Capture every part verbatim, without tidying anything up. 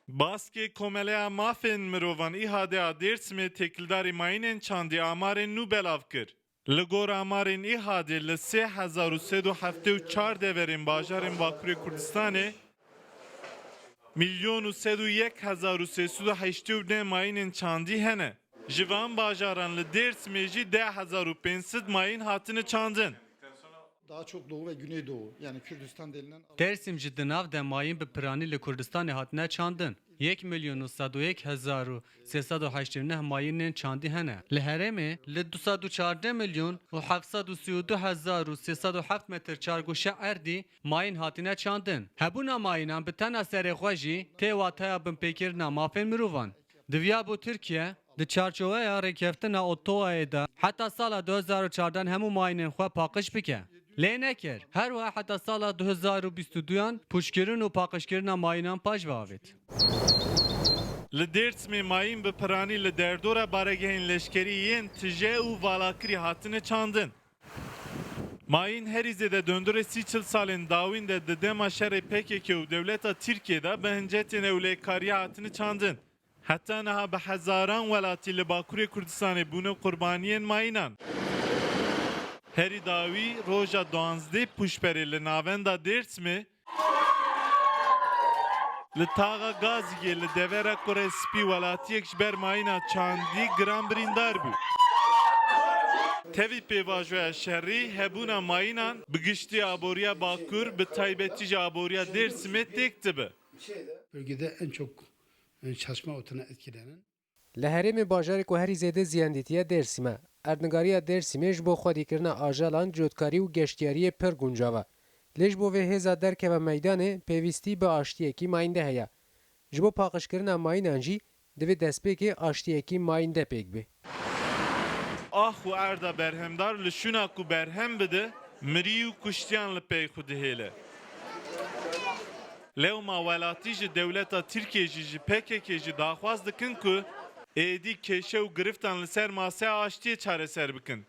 Baskê Komeleya Mafên Mirovan, İHA'de a Dêrsimê têkildarî mayînên çandî amarên nû belav kir. Li gor amarên İHA'de li sê hezar û sed û heftê û çar deverên bajarên Bakurê Kurdistanê milyon û sed û yek hezar û sê sed û heştê û neh mayînên çandî hene. Ji van bajaran li Dêrsimê jî deh hezar û pênc sed mayîn hatine çandin. Daha çok Doğu ve Güneydoğu, yani Kürdistan denilen Dêrsim jî di nav de mayîn bi piranî li Kurdistanê hatine çandin. Yek milyon û sed û yek hezar û sê sed û heştê û neh mayînên çandî hene. Li herêmê li du sed û çardeh milyon û heft sed û sî û du hezar û sê sed û heft metr çargoşe erdî mayîn hatine çandin. Hebûna mayînan bi tena serê xwe jî tê wateya binpêkirina mafên mirovan. Diviya bû Tirkiye di çarçoveya rêkeftina ODTO'yê de heta sala du hezar û çardeh hemû mayînên xwe paqij bike. Lê nekir. Her wiha heta sala du hezar û bîst û duyan pûçkirin û paqijkirina mayînan paş ve avêt. Li Dêrsimê mayîn bi piranî li derdora baregehên leşkerî yên tije û valakirî hatine çandin. Mayîn herî zêde dondurê sî çil salên dawîn de di dema şerê P K K û dewleta Tirkiyê de bi hincetên ewlekariya hatine çandin. Heta niha bi hezaran welatî li Bakurê Kurdistanê bûne qurbaniyên mayînan. Herî dawî roja duwazdeh pûşberê li navenda Dêrsimê li taxa Gazîgê li devera Kurê Spî welatiyek ji ber mayîna çandî giran birîndar bû. Tevî pêvajoya şerî hebûna mayînan bi giştî aboriya Bakur, bi taybetî jî aboriya Dêrsimê têk dibe. Bölgede en çok, e, çalışma ortamına etkilenen Li herêmê bajarê ku herî zêde ziyan dîtiye Dêrsim e. Erdnigariya Dêrsimê ji bo xwedîkirina ajelan, cotkarî û geştiyariyê pir guncav e. Lê ji bo vê hêza derkeve meydanê, pêwîstî bi aştiyekî mayînde heye. Ji bo paqijkirina mayînan jî divê destpêkê aştiyekî mayînde pêk bê. Ax û erda berhemdar li şûna ku berhem bide, mirî û kuştiyan li pey xwe dihêle. Lewma welatî ji dewleta Tirkiyê jî, ji P K K jî daxwaz dikin ku êdî kêşe û giriftan li ser maseya aştiyê çareser bikin.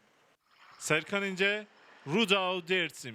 Serkan İnce, Rûdaw, Dêrsim.